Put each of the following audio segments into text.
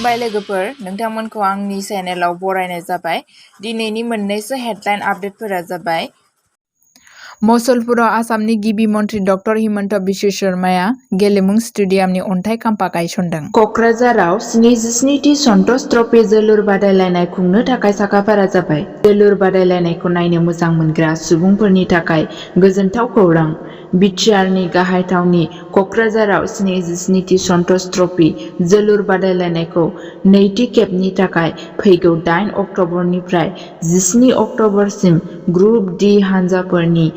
खुलुमबाय लोगोफोर, नोंथांमोनखौ आंनि चेनेलाव बरायनाय जाबाय। दिनैनि मोननैसो हेडलाइन आपडेटफोरा जाबाय। मसलपुराव आसामनि गिबि मन्थ्रि डक्टर हिमन्त बिश्व शर्माया गेलेमु स्टेडियामनि अन्थाइ खाम्फा गायसनदों। कक्राझाराव 77थि सन्टोष ट्रफी जोलुर बादायलायनाय खुंनो थाखाय साखाफारा जाबाय। जोलुर बादायलायनायखौ नायनो मोजां मोनग्रा सुबुंफोरनि थाखाय गोजोनथाव खौरां। बिटिआरनि गाहाय थावनि कक्राझाराव 77थि सन्टोष ट्रफी जोलुर बादायलायनायखौ नैथि खेबनि थाखाय फैगौ 8 अक्ट'बरनिफ्राय 17 अक्ट'बरसिम ग्रुप डी हानजाफोरनि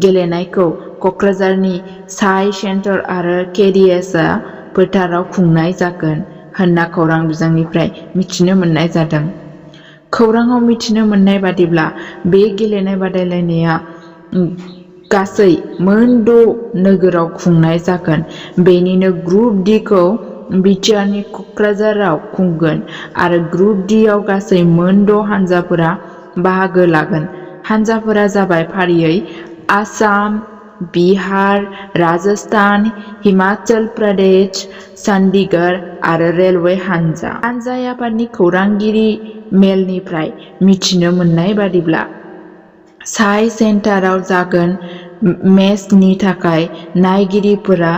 गेलेनायखौ कक्राझारनि साइ सेन्टार आरो केडिएसआ फोथाराव खुंनाय जागोन होनना खौरां बिजोंनिफ्राय मिथिनो मोननाय जादों। खौराङाव मिथिनो मोननाय बादिब्ला बे गेलेनाय बादायलायनाया गासै मोन 6 नोगोराव खुंनाय जागोन। बेनिनो ग्रुप डी खौ बिटिआरनि कक्राझाराव खुंगोन आरो ग्रुप डी आव गासै मोन 6 हानजाफोरा बाहागो लागोन। हानजाफोरा जाबाय फारियै आसाम, बिहार, राजस्थान, हिमाचल प्रदेश, चन्डीगढ़ आरो रेलवे हानजा। हानजाय आफादनि खौरांगिरि मेलनिफ्राय मिथिनो मोननाय बादिब्ला साइ सेन्टाराव जागोन मेचनि थाखाय नायगिरिफोरा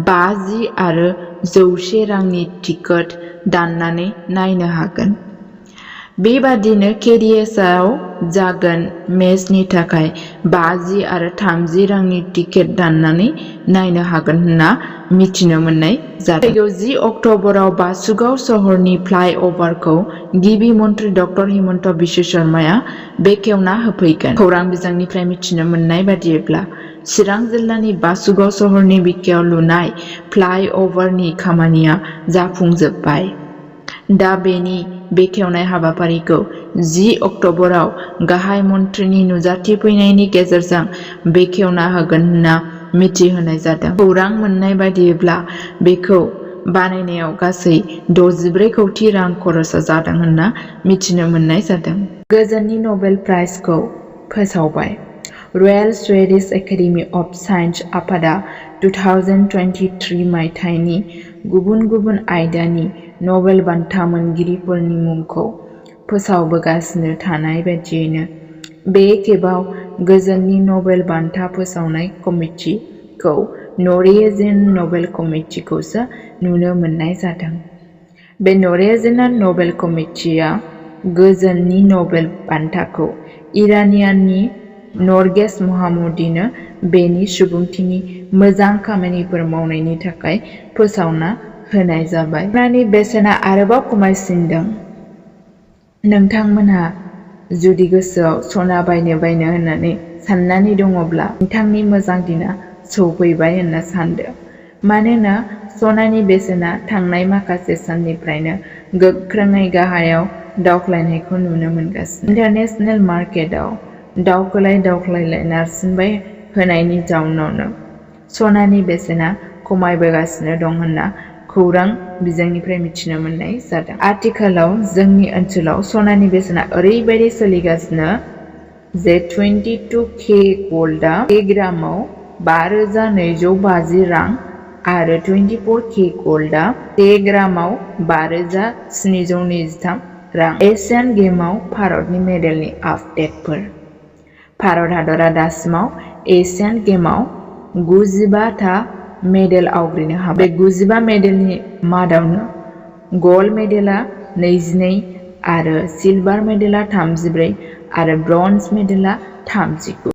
50 आरो 100 रांनि टिकेट दाननानै नायनो हागोन। बेबादिनो केडिएसआव जागोन मेचनि थाखाय 50 आरो 30 रांनि टिकेट दाननानै नायनो हागोन होनना मिथिनो मोननाय जादों। फैगौ 10 अक्ट'बराव बासुगाव सहरनि फ्लाइअभारखौ गिबि मन्थ्रि डक्टर हिमन्त बिश्व शर्माया बेखेवना होफैगोन। खौरां बिजोंनिफ्राय मिथिनो मोननाय बादिब्ला चिरां जिल्लानि बासुगाव सहरनि बिखायाव लुनाय फ्लाइअभारनि खामानिया जाफुंजोबबाय। दा बेनि बेखेवनाय हाबाफारिखौ 10 अक्ट'बराव गाहाय मन्थ्रिनि नुजाथि फैनायनि गेजेरजों बेखेवना होगोन होनना मिथिहोनाय जादों। खौरां मोननाय बादिब्ला बेखौ बानायनायाव गासै 64 कौटि रां खरसा जादों होनना मिथिनो मोननाय जादों। गोजोननि नबेल प्राइजखौ फोसावबाय। रयेल स्वेडिश एकाडेमि अफ साइन्स आफादा 2023 मायथाइनि गुबुन गुबुन आयदानि नबेल बान्था मोनगिरिफोरनि मुंखौ फोसावबोगासिनो थानाय बादियैनो बे खेबाव गोजोननि नबेल बान्था फोसावनाय कमिटिखौ नरवेजियान नबेल कमिटिखौसो नुनो मोननाय जादों। बे नरवेजियान नबेल कमिटिआ गोजोननि नबेल बान्थाखौ इरानियाननि नरगेस महामूदीनो बेनि सुबुंथिनि मोजां खामानिफोर मावनायनि थाखाय फोसावना होनाय जाबाय। सनानि बेसेना आरोबाव खमायसिनदों। नोंथांमोनहा जुदि गोसोआव सना बायनो होननानै साननानै दङब्ला नोंथांनि मोजां दिना सौफैबाय होनना सानदो। मानोना सनानि बेसेना थांनाय माखासे साननिफ्रायनो गोख्रोङै गाहायाव दावख्लायनायखौ नुनो मोनगासिनो। इन्टारनेशनेल मार्केटआव दावखोलाय नारसिनबाय होनायनि जाउनावनो सनानि बेसेना खमायबोगासिनो दं होनना खौरां बिजोंनिफ्राय मिथिनो मोननाय जादों। आथिखालाव जोंनि ओनसोलाव सनानि बेसेना ओरैबायदि सोलिगासिनो जे 22K गल्डआ 1 ग्रामाव 5250 रां आरो 24K गल्डआ 1 ग्रामाव 5723 रां। एशियान गेमआव भारतनि मेडेलनि आपडेटफोर। भारत हादरा दासिमाव एशियान गेमआव 95 था मेडेल आवग्रिनो हाबाय। बे 95 मेडेलनि मादावनो गल्ड मेडेला 22 आरो सिलभार मेडेला 34 आरो ब्रन्ज मेडेला 39।